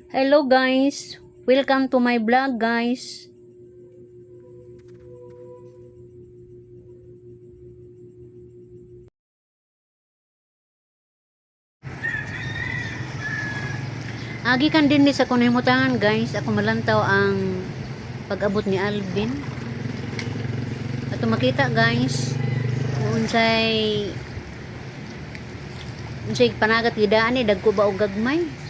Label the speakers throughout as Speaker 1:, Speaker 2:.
Speaker 1: Hello guys, welcome to my vlog, guys. Agi kan din ni sa kunahimutangan, guys, ako malantaw ang pag-abot ni Alvin. Ato makita, guys, kung unsay unsay panagat gidaan ni, dagko ba og gagmay.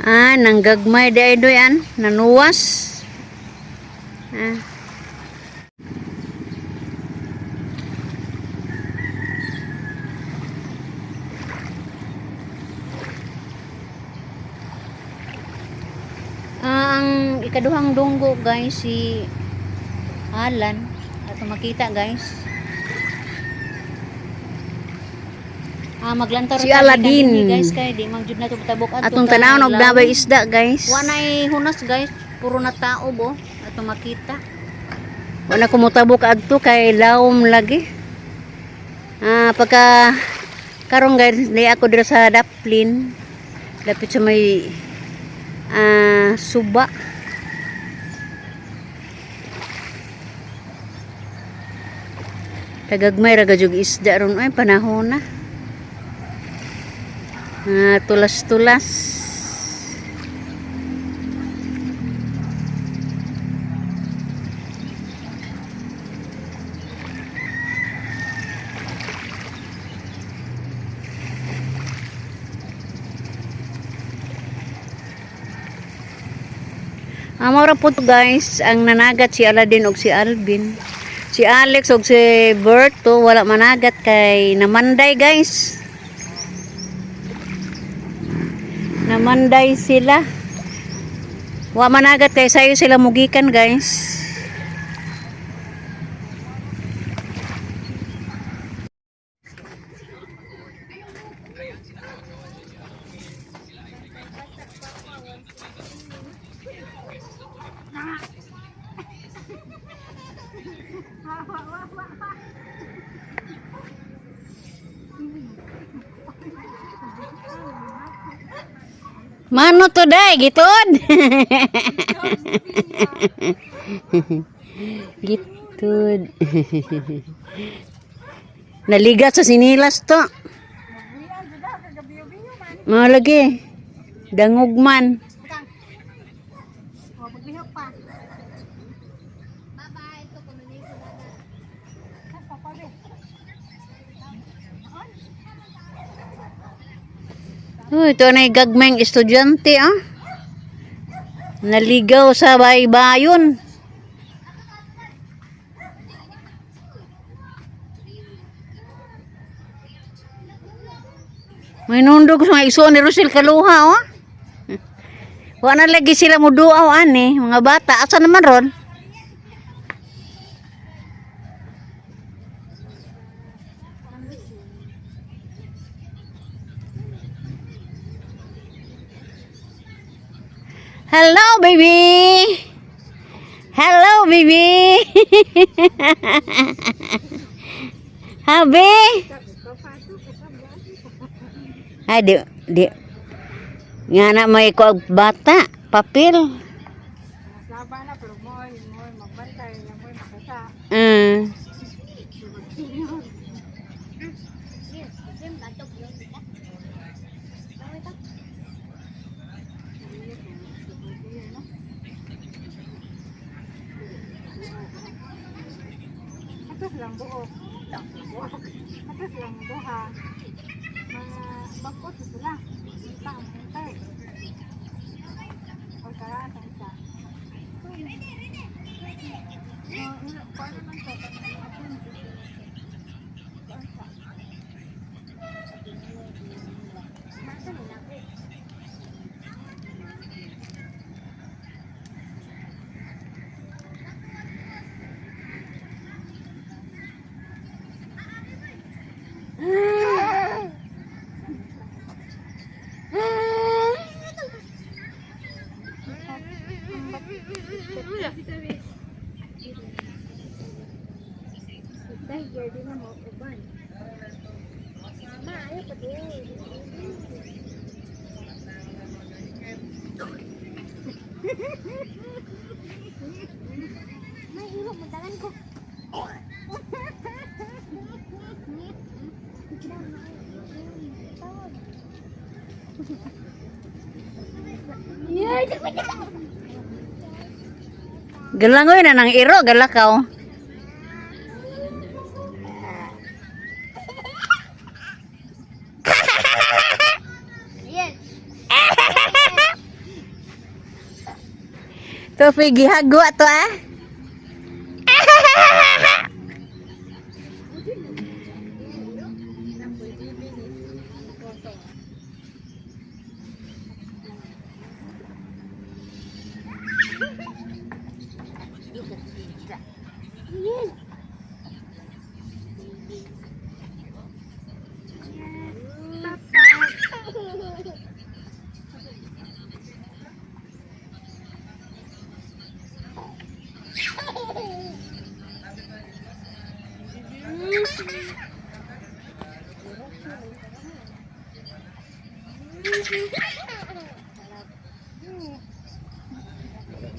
Speaker 1: Ah, nanggagmay di ay doy an, nanuwas. Ah. Ah, ang ikaduhang dunggo, guys, si Alan. Ato makita, guys. Ah, maglantaw
Speaker 2: Si
Speaker 1: ra ta
Speaker 2: Aladdin.
Speaker 1: dinhi, guys, kay di man jud nato tabok adto
Speaker 2: Atong
Speaker 1: kay
Speaker 2: tanawon og
Speaker 1: lawom.
Speaker 2: nabay isda, guys.
Speaker 1: Wanay hunas, guys, puro na tao bo ato makita.
Speaker 2: Wala ko motabok adto kay lawom lagi. Ah, pagka karon, guys, di ako dira sa Daplin. Dapit sa may suba. Tagagmay ra gajug isda ron ay panahon na. Ah, tulas-tulas. Amora po to, guys, ang nanagat si Aladdin og si Alvin. Si Alex og si Berto wala managat kay namanday, guys. Namanday sila. Wa managat kay sayo sila mugikan, guys. Mano to day gitod. Gitod. Naligat sa sinilas to. Mga lagi. Dangog man. Oh, ito na yung gagmayng estudyante, ah. Naligaw sa baybayon. May nundog sa mga igsoon ni Rosel Kaluha, oh. Wala na lagi sila muduaw, ani, mga bata. Asa naman ron? Hello, baby! Hello, baby! Habi! Ay, di, di. Nga na may kuag bata, papel.
Speaker 3: Laba na pero moy moy magbantay na moy makita. Atos lang buok. Atos lang duha. Mga bag-o to sila. Unta ang Pagkaraan sa isa. Paano man to? Tiger, di na mo uban. Ma, ayaw pa doon. May ilok mo dalan ko.
Speaker 2: Galangoy na ng iro, galakaw.
Speaker 3: Yes.
Speaker 2: Tofi gihagwa to ah.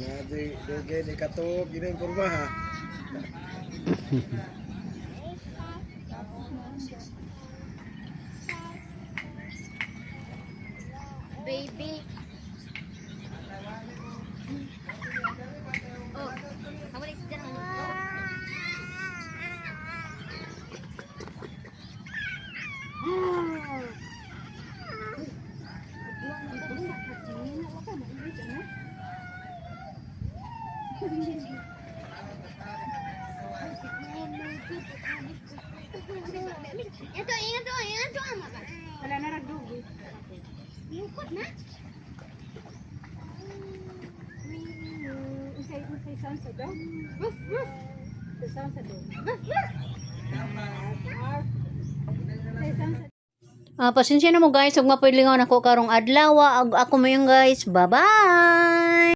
Speaker 4: Nga di di di katuog gina imporma ha.
Speaker 3: Baby. Oh, kamu di sini. Ito, ingat to, ingat to, ama ba?
Speaker 1: Wala na ragdugo.
Speaker 3: Lungkot na.
Speaker 1: Unsay unsay sound sa dog?
Speaker 3: Ruff, ruff,
Speaker 1: Unsay sound sa dog?
Speaker 3: Ruff, ruff.
Speaker 1: Unsay sound sa
Speaker 2: Ah, pasensya na mo guys, ug mapilingaw nako karong adlaw. Ako mo guys. Bye-bye.